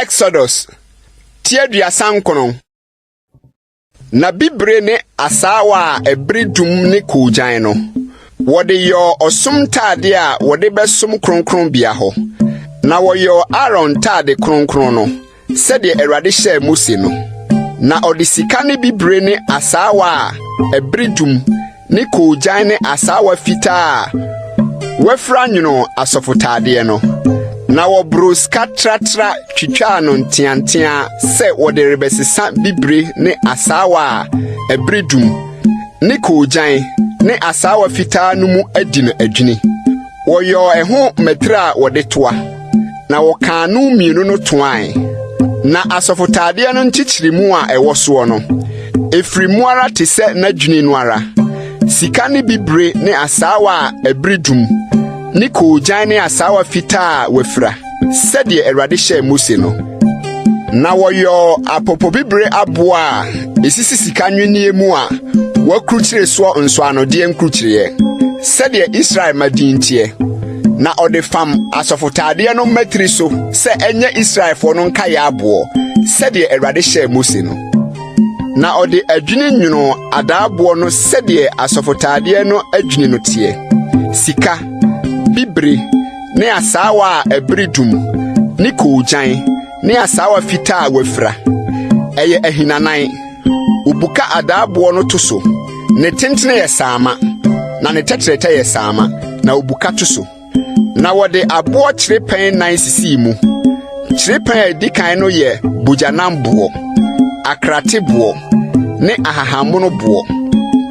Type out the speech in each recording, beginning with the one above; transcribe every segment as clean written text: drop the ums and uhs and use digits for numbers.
Exodus ti 39. Na bibire ne asaawa a ɛbere dum ne koogyan no, wɔde yɔɔ ɔsom ntade a wɔde bɛsom kronkronbea hɔ. Na wɔyɔɔ Aaron ntade kronkron no, sɛdeɛ Awurade hyɛɛ Mose no. Na ɔde sika ne bibire ne asaawa a ɛbere dum ne koogyan ne asaawa fitaa a wɔafira nwonoo asɔfotaadeɛ no. Na wɔboroo sika tratra twitwaa no nteanteaa sɛ wɔde rebɛsesa bibire ne asaawa a ɛbere dum ne koogyan ne asaawa fitaa no mu adi no adwini. Wɔyɔɔ ɛho mmatiri a wɔde toa, na wɔkaa no mmienu no toae. Na asɔfotaadeɛ no nkyekyeremu a ɛwɔ soɔ no, ɛfiri mu ara te sɛ n'adwini no ara, sika ne bibire ne asaawa a ɛbere dum, ne koogyan ne asaawa fitaa a wɔafira, sɛdeɛ Awurade hyɛɛ Mose no. Na wɔyɔɔ apopobibire aboɔ a esisi sika nnwinneɛ mu a wɔakrukyire soɔ nsɔanodeɛ nkrukyireɛ, sɛdeɛ Israel mma din teɛ. Na ɔde fam asɔfotaadeɛ no mmatiri so sɛ ɛnyɛ Israelfoɔ no nkaeɛ aboɔ, sɛdeɛ Awurade hyɛɛ Mose no. Na ɔde adwini nwonoo adaaboɔ no sɛdeɛ asɔfotaadeɛ no adwini no teɛ, sika, bibire, ne asaawa a ɛbere dum, ne koogyan, ne asaawa fitaa a wɔafira. Ɛyɛ ahinanan. Wobuka adaaboɔ no to so. Ne tentene yɛ saama, na ne tɛtrɛtɛ yɛ saama, na wobuka to so. Na wɔde aboɔ kyerɛpɛn nan sisii mu. Kyerɛpɛn a edi kan no yɛ bogyanam boɔ, akrate boɔ, ne ahahammono boɔ.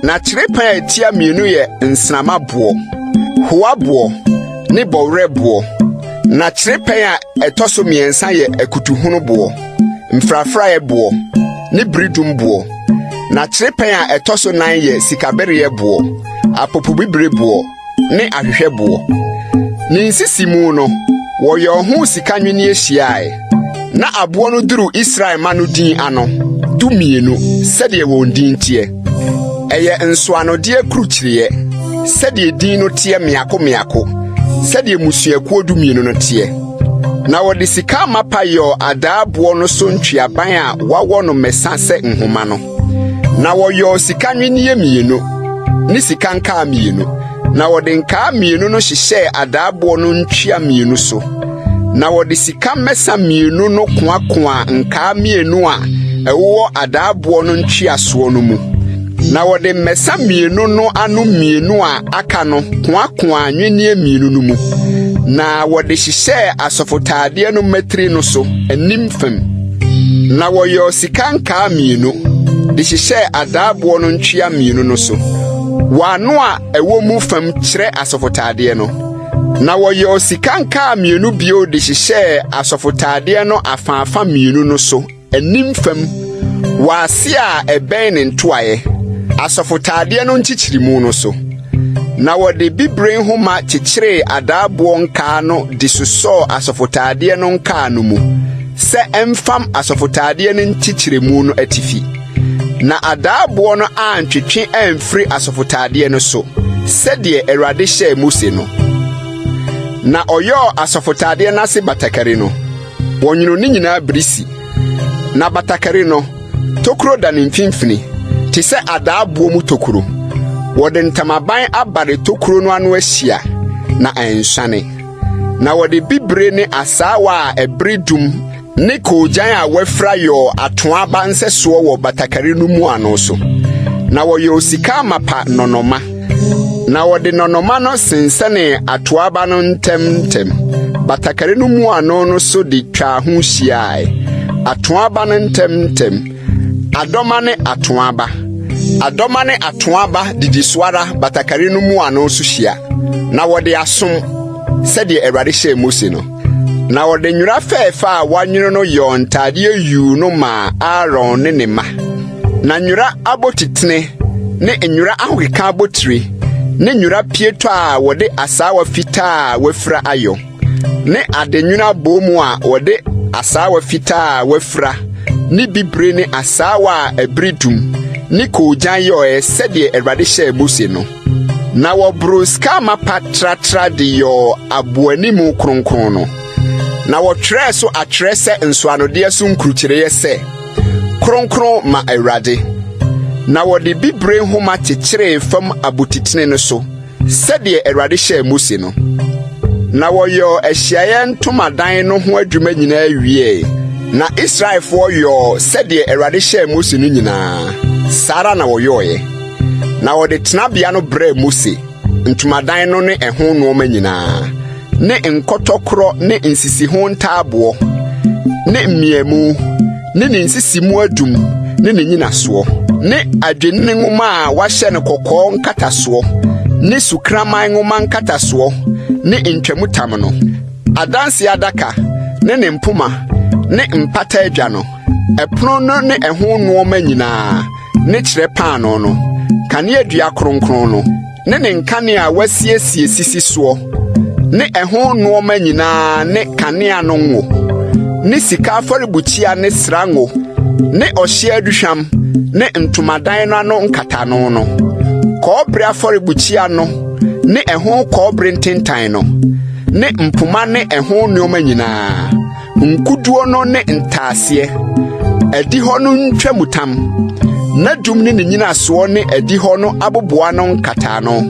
Na kyerɛpɛn a etia mmienu yɛ nsramma boɔ, hoa boɔ, ne bɔwerɛ boɔ. Na kyerɛpɛn a ɛtɔ so mmiɛnsa yɛ akutuhono boɔ, mfrafraeɛ boɔ, ne biridum boɔ. Na kyerɛpɛn a ɛtɔ so nan yɛ sikabereɛ boɔ, apopobibire boɔ, ne ahwehwɛboɔ. Ne nsisi mu no, wɔyɔɔ ho sika nnwinneɛ hyiae. Na aboɔ no duru Israel mma no din ano, 12, sɛdeɛ wɔn din teɛ. Ɛyɛ nsɔanodeɛ kurukyireɛ, sɛdeɛ din no teɛ mmeako mmeako, sɛdeɛ mmusuakuo 12 no teɛ. Na wɔde sika amapa yɔɔ adaaboɔ no so ntweaban a wɔawɔ no mmɛsa sɛ nhoma no. Na wɔyɔɔ sika nnwinneɛ mmienu ne sika nkaa mmienu, na wɔde nkaa mmienu no hyehyɛɛ adaaboɔ no ntwea mmienu so. Na wɔde sika mmɛsa mmienu no koakoaa nkaa mmienu a ɛwowɔ adaaboɔ no ntweasoɔ no mu. Na wɔde mmɛsa mmienu no ano mmienu a aka no koakoaa nnwinneɛ mmienu no mu, na wɔde hyehyɛɛ asɔfotaadeɛ no mmatiri no so anim fam. Na wɔyɔɔ sika nkaa mmienu de hyehyɛɛ adaaboɔ no ntwea mmienu no so, wɔ ano a ɛwɔ mu fam kyerɛ asɔfotaadeɛ no. Na wɔyɔɔ sika nkaa mmienu bio de hyehyɛɛ asɔfotaadeɛ no afaafa mmienu no so anim fam wɔ ase a ɛbɛn ne ntoaeɛ, asɔfotaadeɛ no nkyekyeremu no so. Na wɔde bibire nhoma kyekyeree adaaboɔ nkaa no de sosɔɔ asɔfotaadeɛ no nkaa no mu sɛ ɛmfam asɔfotaadeɛ no nkyekyeremu no atifi. Na adaaboɔ no antwetwe amfiri asɔfotaadeɛ no so, sɛdeɛ Awurade hyɛɛ Mose no. Na ɔyɔɔ asɔfotaadeɛ no ase batakari no, wɔnwonoo ne nyinaa birisi. Na batakari no, tokuro da ne mfimfini, te sɛ adaaboɔ mu tokuro. Wɔde ntamaban abare tokuro no ano ahyia, na ansuane. Na wɔde bibire ne asaawa a ɛbere dum ne koogyan a wɔafira yɔɔ atoaa aba nsɛsoɔ wɔ batakari no mmuano so. Na wɔyɔɔ sika amapa nnɔnnɔmma. Na wɔde nnɔnnɔmma no sensɛnee atoaa aba no ntam ntam, batakari no mmuano no so de twaa ho hyiae, atoaa aba no ntam ntam, adɔma ne atoaa aba. Adɔma ne atoaa aba didi so ara batakari no mmuano so hyia, na wɔde asom, sɛdeɛ Awurade hyɛɛ Mose no. Na wɔde nwera fɛɛfɛ a wɔanwono no yɔɔ ntadeɛ yuu no maa Aaron ne ne mma. Na nwera abotitene ne nwera ahokeka abotire ne nwera pieto a wɔde asaawa fitaa a wɔafira ayɔ, ne adenwono aboomu a wɔde asaawa fitaa a wɔafira ne bibire ne asaawa a ɛbere dum ne koogyan yɔeɛ sɛdeɛ Awurade hyɛɛ Mose no. Na wɔboroo sika amapa tratra de yɔɔ aboanimu kronkron no. Na wɔtwerɛɛ so atwerɛ sɛ nsɔanodeɛ so nkurukyireeɛ sɛ, Kronkron ma Awurade. Na wɔde bibire nhoma kyekyeree fam abotitene no so, sɛdeɛ Awurade hyɛɛ Mose no. Na wɔyɔɔ ahyiaeɛ ntomadan no ho adwuma nyinaa wiee, na Israelfoɔ yɔɔ sɛdeɛ Awurade hyɛɛ Mose no nyinaa, saa ara na wɔyɔeɛ. Na wɔde tenabea no brɛɛ Mose, ntomadan no ne ɛho nnoɔma nyinaa, ne nkɔtɔkorɔ ne nsisiho ntaaboɔ, ne mmeamu, ne ne nsisimu adum ne ne nnyinasoɔ, ne adwennini nwoma a wɔahyɛ no kɔkɔɔ nkatasoɔ, ne sukraman nwoma nkatasoɔ, ne ntwamutam no, adanseɛ adaka ne ne mpoma ne mpata adwa no, ɛpono no ne ɛho nnoɔma nyinaa, ne kyerɛ paanoo no, kaneadua kronkron no, ne ne nkanea a wɔasiesie sisi soɔ, ne ɛho nnoɔma nyinaa ne kanea no ngo, ne sika afɔrebukyia ne sra ngo, ne ɔhyeɛ aduhwam ne ntomadan no ano nkatano no, kɔbere afɔrebukyia no ne ɛho kɔbere ntentan no, ne mpoma ne ɛho nnoɔma nyinaa, nkuduo no ne ntaaseɛ, adihɔ no ntwamutam, n'adum ne ne nnyinasoɔ ne adihɔ no aboboano nkataano,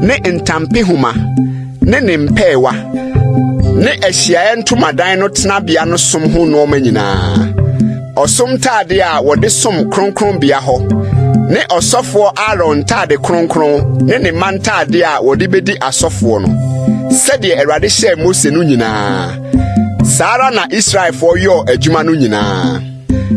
ne ntampehoma ne ne mpɛɛwa, ne ahyiaeɛ ntomadan no tenabea no som ho nnoɔma nyinaa, ɔsom ntadeɛ a wɔde som kronkronbea hɔ, ne ɔsɔfoɔ Aaron ntade kronkron ne ne mma ntadeɛ a wɔde bɛdi asɔfoɔ no, sɛdeɛ Awurade hyɛɛ Mose no nyinaa. Saa ara na Israelfoɔ yɔɔ adwuma no nyinaa.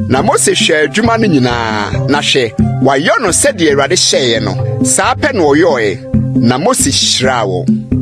Na Mose hwɛɛ adwuma no nyinaa, na hwɛ, wɔayɔ no sɛdeɛ Awurade hyɛeɛ no, saa pɛ na wɔyɔeɛ, na Mose hyiraa wɔn.